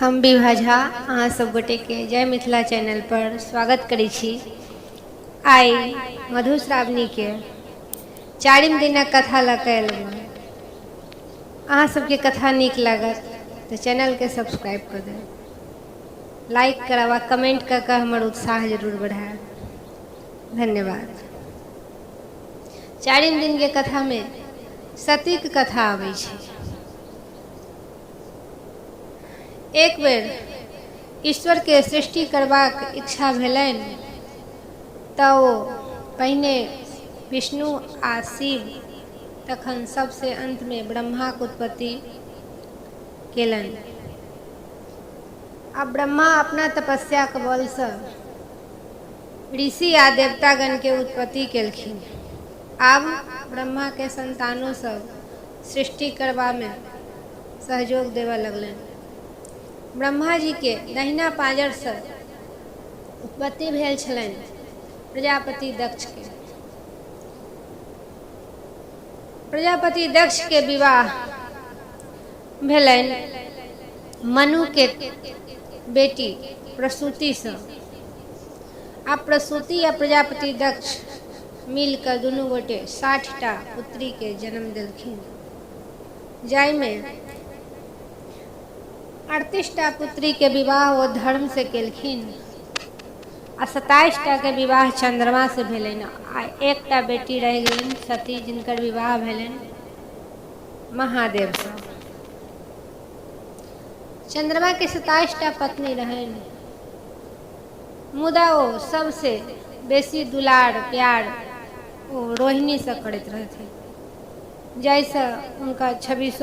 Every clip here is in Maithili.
हम विभा झा अहाँ सब गोटेके जय मिथिला चैनल पर स्वागत करै छी। आइ मधुश्रावणीके चारिम दिनक कथा लऽ कऽ एलहुँ हँ। अहाँ सबके कथा नीक लागत तऽ चैनलके सब्सक्राइब कऽ देब, लाइक करब आ कमेंट कऽ कऽ हमर उत्साह जरूर बढ़ायब। धन्यवाद। चारिम दिनके कथामे सतीक कथा आबै छै। एक बेर ईश्वरके सृष्टि करबाक इच्छा भेलनि तऽ ओ पहिने विष्णु आ शिव तखन सबसे अन्तमे ब्रह्माक उत्पत्ति केलनि। आ ब्रह्मा अपना तपस्याक बलसँ ऋषि आ देवतागणके उत्पत्ति केलखिन। आब ब्रह्माके संतानो सब सृष्टि करबामे सहयोग देबऽ लगलनि। ब्रह्माजीके दहिना पाँजरसँ उत्पत्ति भेल छलनि प्रजापति दक्षके। प्रजापति दक्षके विवाह भेलनि मनुके बेटी प्रसूतिसँ। आ प्रसूति आ प्रजापति दक्ष मिल कऽ दुनू गोटे 60टा पुत्रीके जन्म देलखिन, जाहिमे 38टा पुत्रीके विवाह ओ धर्मसँ केलखिन आ 27टाके विवाह चन्द्रमासँ भेलनि आ एकटा बेटी रहि गेलनि सती, जिनकर विवाह भेलनि महादेवसँ। चन्द्रमाके 27टा पत्नी रहनि, मुदा ओ सबसे बेसी दुलार प्यार ओ रोहिणीसँ करैत रहथिन, जाहिसँ हुनका 26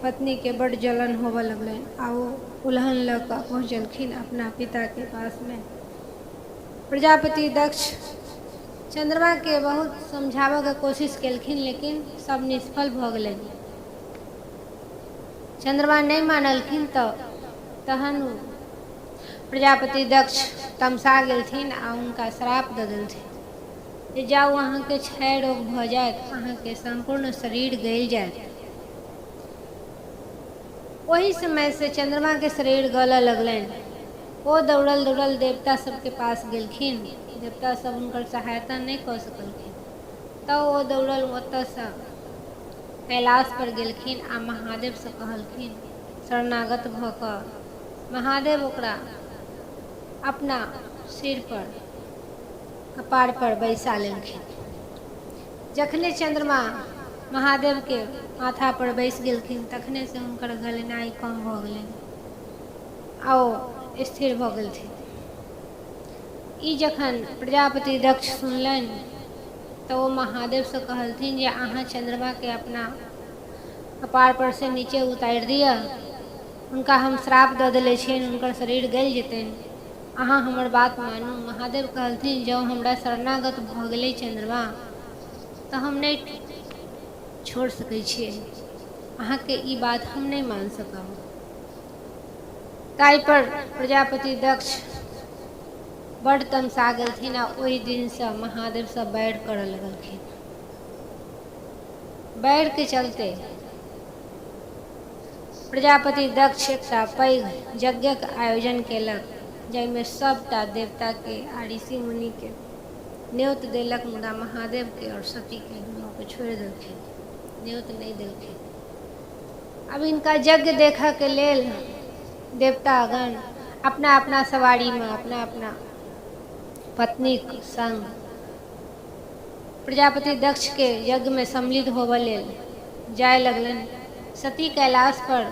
पत्नीके बड्ड जलन होबऽ लगलनि आ ओ उलहन लऽ कऽ पहुँचलखिन अपना पिताके पासमे। प्रजापति दक्ष चन्द्रमाके बहुत समझाबऽके कोशिश केलखिन, लेकिन सब निष्फल भऽ गेलनि। चन्द्रमा नहि मानलखिन तऽ तहन प्रजापति दक्ष तमसा गेलथिन आ हुनका श्राप दऽ देलथिन जे जाउ, अहाँके क्षय रोग भऽ जायत, अहाँके सम्पूर्ण शरीर गलि जायत। ओहि समयसँ चन्द्रमाके शरीर गलऽ लगलनि। ओ दौड़ल दौड़ल देवता सबके पास गेलखिन। देवता सब हुनकर सहायता नहि कऽ सकलखिन, तऽ ओ दौड़ल ओतऽसँ कैलाश पर गेलखिन आ महादेवसँ कहलखिन शरणागत भऽ कऽ। महादेव ओकरा अपना सिर पर कपार पर बैसा लेलखिन। जखने चन्द्रमा महादेवके माथा पर बैस गेलखिन तखने से हुनकर गलेनाइ कम भऽ गेलनि आ ओ स्थिर भऽ गेलथिन। ई जखन प्रजापति दक्ष सुनलनि तऽ ओ महादेवसँ कहलथिन जे अहाँ चन्द्रमाके अपना कपार पर से नीचे उतारि दिअ, हुनका हम श्राप दऽ देले छियनि, हुनकर शरीर गलि जेतनि, अहाँ हमर बात मानू। महादेव कहलथिन जँ हमरा शरणागत भऽ गेलै चन्द्रमा तऽ हम नहि छोड़ि सकै छियै, अहाँके ई बात हम नहि मान सकब। ताहिपर प्रजापति दक्ष बड्ड तमसा गेलथिन आ ओहि दिनसँ महादेवसँ बैर करऽ लगलखिन। बैरके चलते प्रजापति दक्ष एकटा पैघ यज्ञक आयोजन केलक, जाहिमे सभटा देवताके आ ऋषि मुनिके न्योत देलक, मुदा महादेवके आओर सतीके दुनूके छोड़ि देलखिन, न्योत नहि देलखिन। आब हिनका यज्ञ देखऽके लेल देवतागण अपना अपना सवारीमे अपना अपना पत्नीक संग प्रजापति दक्षके यज्ञमे सम्मिलित होबऽ लेल जाय लगलनि। सती कैलाश पर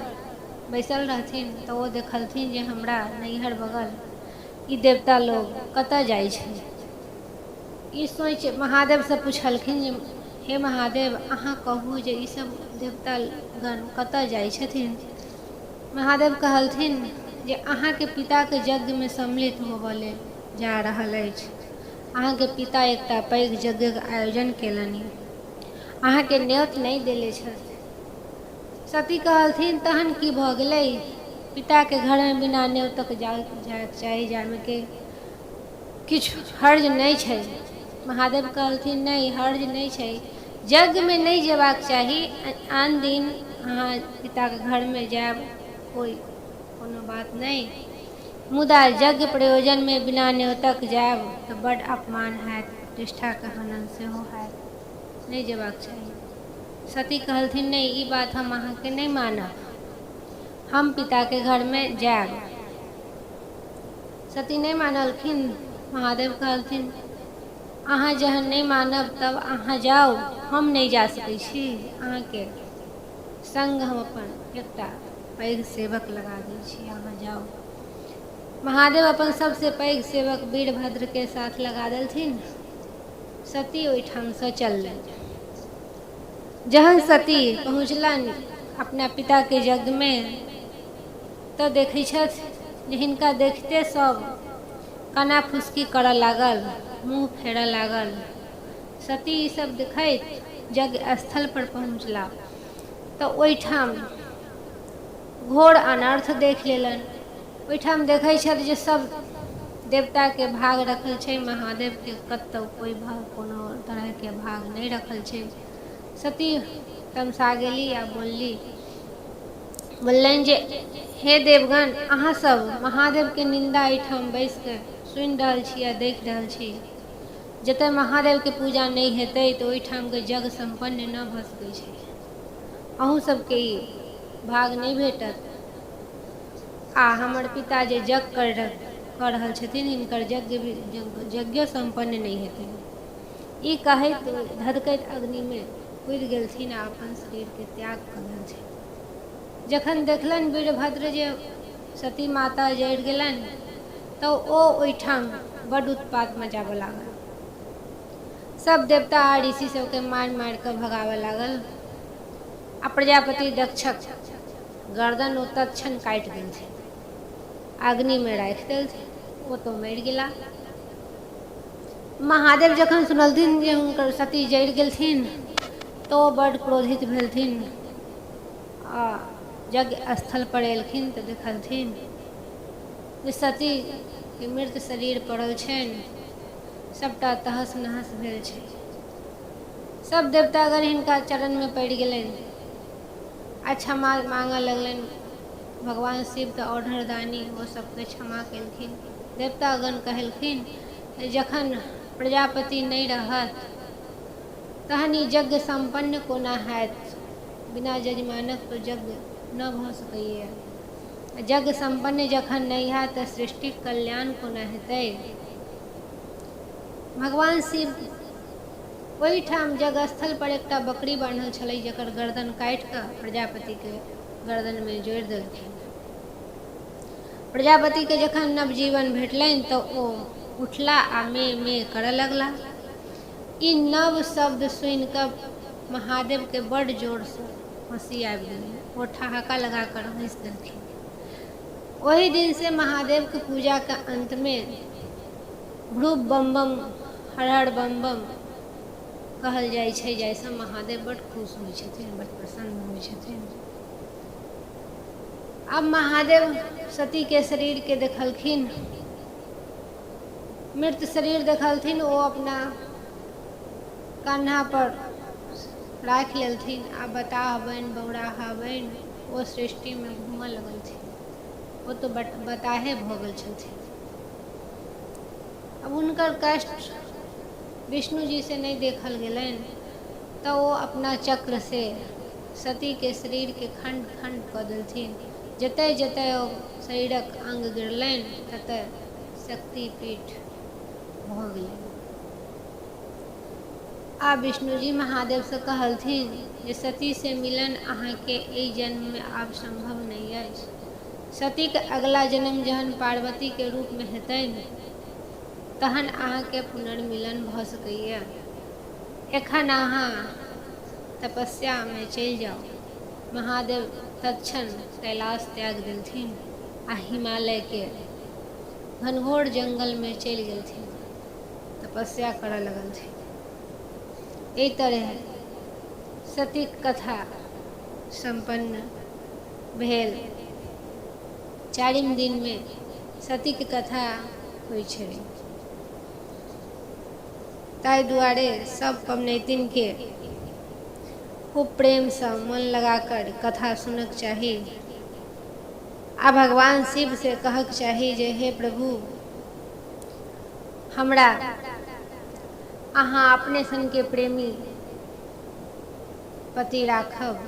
बैसल रहथिन तऽ ओ देखलथिन जे हमरा नैहर बगल ई देवता लोग कतऽ जाइ छै। ई सोचि महादेवसँ पुछलखिन जे हे महादेव, अहाँ कहू जे ई सब देवतागण कतऽ जाइ छथिन। महादेव कहलथिन जे अहाँके पिताके यज्ञमे सम्मिलित होबऽ लेल जा रहल अछि। अहाँके पिता एकटा पैघ यज्ञक आयोजन केलनि, अहाँके न्योत नहि देले छथि। सती कहलथिन तहन की भऽ गेलै, पिताके घरमे बिना न्योतक जायके चाही, जाहिमे कि किछु हर्ज नहि छै। महादेव कहलथिन नहि, हर्ज नहि छै, यज्ञमे नहि जेबाक चाही, आन दिन अहाँ पिताके घरमे जायब, कोइ कोनो बात नहि, मुदा यज्ञ प्रयोजनमे बिना न्योतक जायब तऽ बड्ड अपमान हैत, प्रतिष्ठाके हनन सेहो हैत, नहि जेबाक चाही। सती कहलथिन, नहि, ई बात हम अहाँके नहि मानब, हम पिताके घरमे जायब। सती नहि मानलखिन। महादेव कहलथिन, अहाँ जहन नहि मानब तब अहाँ जाउ, हम नहि जा सकै छी। अहाँके संग हम अपन एकटा पैघ सेवक लगा दै छी, अहाँ जाउ। महादेव अपन सबसे पैघ सेवक वीरभद्र के साथ लगा देलथिन। सती ओहिठामसँ चललनि। जहन सती पहुँचलनि अपना पिताके यज्ञमे तऽ देखै छथि जे हिनका देखिते सब कना फुसकी करऽ लागल, मुँह फेरऽ लागल। सती ई सब देखैत यज्ञ स्थल पर पहुँचला तऽ ओहिठाम घोर अनर्थ देख लेलनि। ओहिठाम देखै छथि जे सब देवताके भाग रखल छै, महादेवके कतहु कोइ भाग, कोनो तरहके भाग नहि रखल छै। सती तमसा गेली आ बोललनि जे हे देवगण, अहाँ सब महादेवके निन्दा एहिठाम बैस कऽ सुनि रहल छी आ देख रहल छी। जतय महादेवके पूजा नहि हेतै तऽ ओहिठामके यज्ञ सम्पन्न नहि भऽ सकै छै। अहूँ सबके ई भाग नहि भेटत आ हमर पिता जे यज्ञ कऽ रहल छथिन, हिनकर यज्ञ भी यज्ञो सम्पन्न नहि हेतनि। ई कहैत धधकैत अग्निमे कूदि गेलथिन आ अपन शरीरके त्याग कऽ देलथिन। जखन देखलनि वीरभद्र जे सती माता जरि गेलनि तऽ ओ ओहिठाम बड्ड उत्पात मचाबऽ लागल। सब देवता आ ऋषि सबके मारि मारि कऽ भगाबऽ लागल आ प्रजापति दक्षक गर्दन ओ तत्क्षण काटि देलथिन, अग्निमे राखि देलथिन, ओ तऽ मरि गेला। महादेव जखन सुनलथिन जे हुनकर सती जरि गेलथिन तऽ ओ बड्ड क्रोधित भेलथिन आ यज्ञ स्थल पर एलखिन तऽ देखलथिन जे सतीके मृत शरीर पड़ल छनि, सबटा तहस नहस भेल छै। सब देवतागण हिनका चरणमे पड़ि गेलनि आ क्षमा मांगऽ लगलनि। भगवान शिव तऽ औढरदानी, ओ सबके क्षमा केलखिन। देवतागण कहलखिन, जखन प्रजापति नहि रहत तहन ई यज्ञ सम्पन्न कोना हैत? बिना यजमानक तऽ यज्ञ नहि भऽ सकैए। यज्ञ सम्पन्न जखन नहि हैत तऽ सृष्टिक कल्याण कोना हेतै? भगवान शिव ओहिठाम यज्ञ स्थल पर एकटा बकरी बान्हल छलै, जकर गर्दन काटि कऽ प्रजापतिके गर्दनमे जोड़ि देलखिन। प्रजापतिके जखन नवजीवन भेटलनि तऽ ओ उठला आ मे मे करऽ लगला। ई नव शब्द सुनि कऽ महादेवके बड्ड जोरसँ हँसी आबि गेलनि। ओ ठहाका लगा कर हँसि देलखिन। ओहि दिनसँ महादेवके पूजाके अन्तमे ध्रुव बम बम हर हर बम बम कहल जाइ छै, जाहिसँ महादेव बड्ड खुश होइ छथिन, बड्ड प्रसन्न होइ छथिन। आब महादेव सतीके शरीरके देखलखिन, मृत शरीर देखलथिन, ओ अपना कन्हा पर राखि लेलथिन आ बताह बनि, बौराह बनि ओ सृष्टिमे घूमऽ लगलथिन। ओ तऽ बताहे भऽ गेल छलथिन। आब हुनकर कष्ट विष्णु जी से नहि देखल गेलनि तऽ ओ अपना चक्र से सतीके शरीरके खण्ड खण्ड कऽ देलथिन। जतय जतय ओ शरीरक अंग गिरलनि ततय शक्तिपीठ भऽ गेलनि। आ विष्णुजी महादेवसँ कहलथिन जे सतीसँ मिलन अहाँके एहि जन्ममे आब सम्भव नहि अछि। सतीके अगला जन्म जहन पार्वतीके रूपमे हेतनि तहन अहाँके पुनर्मिलन भऽ सकैए। एखन अहाँ तपस्यामे चलि जाउ। महादेव तत्क्षण कैलाश त्याग देलथिन आ हिमालयके घनघोर जंगलमे चलि गेलथिन, तपस्या करऽ लगलथिन। एहि तरह सतीक कथा सम्पन्न भेल। चारिम दिनमे सतीक कथा होइ छै, ताहि दुआरे सब पबनैतिनके खूब प्रेमसँ मन लगाकर कथा सुनक चाही। आ भगवान शिवसँ कहक चाही जे हे प्रभु, हमरा अहाँ अपने सनके प्रेमी पति राखब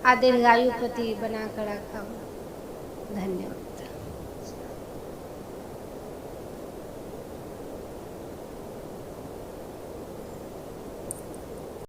आ दीर्घायु पति बना कऽ राखब। धन्यवाद।